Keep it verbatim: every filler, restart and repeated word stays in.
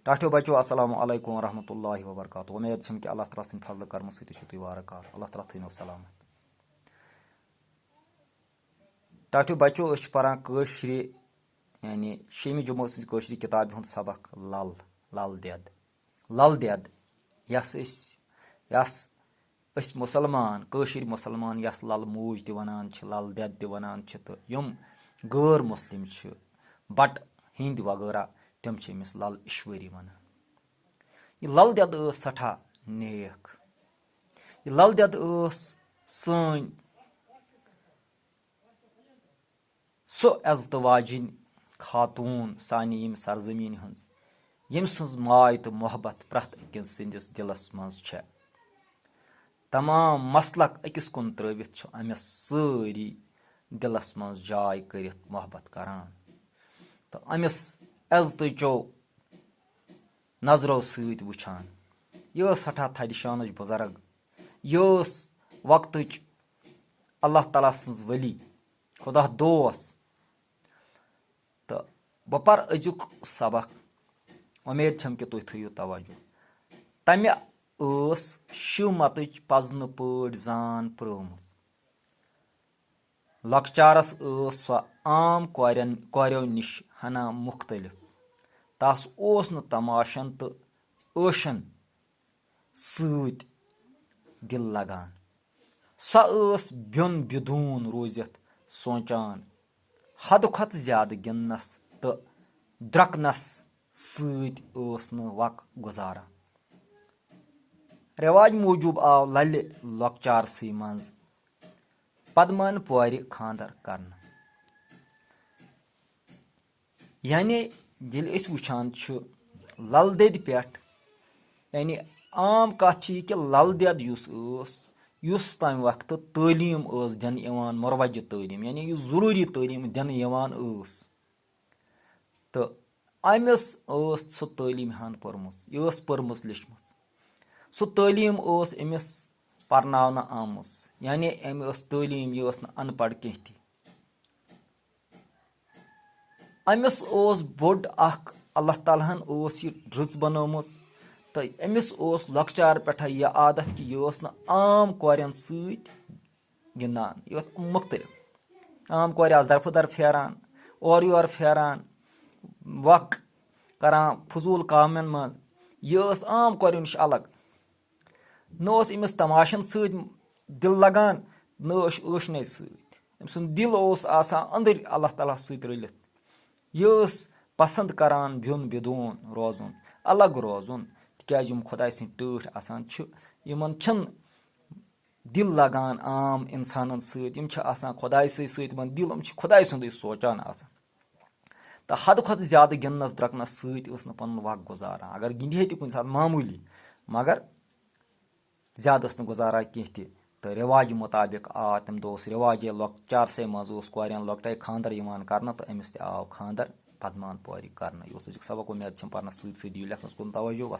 ٹاٹھیو بچو، السلام علیکم ورحمۃ اللہ وبرکاتہ۔ وۄمید چھم کہِ اللہ تعالیٰ سٕنٛدِ فضلہٕ کرمہٕ سۭتۍ ٲسِو تُہۍ وارٕ کارٕ۔ اللہ تعالیٰ تھٲینو سلامت۔ ٹاٹھیو بچو، أسۍ چھِ پران کٲشرِ، یعنی شیٚمہِ جمٲژ سٕنٛزِ کٲشرِ کِتابہِ ہُنٛد سبق لل، لل دٮ۪د۔ لل دٮ۪د، یس أسۍ، یس أسۍ مُسلمان، کٲشِرۍ مُسلمان، یَس لَل موج تہِ وَنان چھِ، لَل دٮ۪د تہِ وَنان چھِ، تہٕ یِم غٲر مُسلِم چھِ، بَٹ، ہِنٛدۍ وغٲرہ، تِم چھِ أمِس لَل اِشوٲری وَنان۔ یہِ لَل دٮ۪د ٲس سٮ۪ٹھاہ نیک۔ یہِ لَل دٮ۪د ٲس سٲنۍ سۄ عزتہٕ واجیٚنۍ خاتوٗن سانہِ ییٚمہِ سرزمینہِ ہٕنٛز، ییٚمہِ سٕنٛز ماے تہٕ محبت پرٛٮ۪تھ أکِس سٕنٛدِس دِلس منٛز چھےٚ۔ تمام مسلک أکِس کُن ترٲوِتھ چھِ أمِس سٲری دِلس منٛز جاے کٔرِتھ محبت کران تہٕ أمِس عزتٕچو نظرو سۭتۍ وٕچھان۔ یہِ ٲس سٮ۪ٹھاہ تھدِ شانٕچ بُزرگ۔ یہِ ٲس وقتٕچ اللہ تعالیٰ سٕنٛز ؤلی، خدا دوس۔ تہٕ بہٕ پَرٕ أزیُک سبق۔ وۄمید چھم کہِ تُہۍ تھٲیِو توجہ۔ تَمہِ ٲس شِو متٕچ پزنہٕ پٲٹھۍ زان پرٛٲومٕژ۔ لۄکچارس ٲس سۄ عام کورٮ۪ن، کورٮ۪و نِش ہنا مُختٔلِف۔ تس اوس نہٕ تماشن تہٕ عٲشن سۭتۍ دِل لگان۔ سۄ ٲس بیوٚن بِدوٗن روٗزِتھ سونٛچان، حدٕ کھۄتہٕ زیادٕ گِنٛدنس تہٕ درٛۄکنس سۭتۍ ٲس نہٕ وق گُزاران۔ رٮ۪واج موٗجوٗب آو للہِ لۄکچارسٕے منٛز پدمان پورِ خانٛدر کرنہٕ۔ یعنی ییٚلہِ أسۍ وٕچھان چھِ لل دٮ۪دِ پٮ۪ٹھ، یعنی عام کتھ چھِ یہِ کہِ لل دٮ۪د یُس ٲس، یُس تمہِ وقتہٕ تعلیٖم ٲس دِنہٕ یِوان، مروجہِ تعلیٖم، یعنی یُس ضروٗری تعلیٖم دِنہٕ یِوان ٲس، تہٕ أمِس ٲس سۄ تعلیٖم ہن پٔرمٕژ، یہِ ٲس پٔرمٕژ لیٚچھمٕژ۔ سۄ تعلیٖم ٲس أمِس پرناونہٕ آمٕژ، یعنی أمۍ ٲس تعلیٖم، یہِ ٲس نہٕ ان پڑھ کینٛہہ تہِ۔ أمِس اوس بوٚڑ اکھ، اللہ تعالیٰ ہن اوس یہِ رٕژ بنٲومٕژ، تہٕ أمِس اوس لۄکچار پٮ۪ٹھے یہِ عادت کہِ یہِ ٲس نہٕ عام کورٮ۪ن سۭتۍ گِنٛدان، یہِ ٲس مُختٔلِف۔ عام کورِ آسہٕ درفہٕ در پھیران، اورٕ یورٕ پھیران، وق کران فضوٗل کامٮ۪ن منٛز۔ یہِ ٲس عام کورٮ۪و نِش الگ۔ نہ اوس أمِس تماشن سۭتۍ دِل لگان، نہ ٲس ٲشنے سۭتۍ۔ أمۍ سُنٛد دِل اوس آسان أنٛدٕرۍ اللہ تعالیٰ ہس سۭتۍ رٔلِتھ۔ یہِ ٲس پسنٛد کران بیوٚن بِدوٗن روزُن، الگ روزُن، تِکیازِ یِم خۄداے سٕنٛدۍ ٹٲٹھۍ آسان چھِ، یِمن چھِنہٕ دِل لگان عام انسانن سۭتۍ، یِم چھِ آسان خۄداے سٕے سۭتۍ، یِمن دِل، یِم چھِ خۄداے سُنٛدُے سونٛچان آسان۔ تہٕ حدٕ کھۄتہٕ زیادٕ گِنٛدنس درٛۄکنس سۭتۍ ٲس نہٕ پنُن وق گُزاران، اگر گِنٛدِ ہے تہِ کُنہِ ساتہٕ معموٗلی، مگر زیادٕ ٲس نہٕ گُزاران کینٛہہ تہِ۔ تہٕ رٮ۪واجہِ مُطابق آو تَمہِ دۄہ، اوس رٮ۪واجے لۄکچارسٕے منٛز اوس کورٮ۪ن لۄکٹے خانٛدر یِوان کرنہٕ، تہٕ أمِس تہِ آو خانٛدر پدمان پوری کرنہٕ۔ یہِ اوس أزیُک سبق، اُمید چھم پرنس سۭتۍ سۭتۍ دِیِو لیکھنس کُن توجہ۔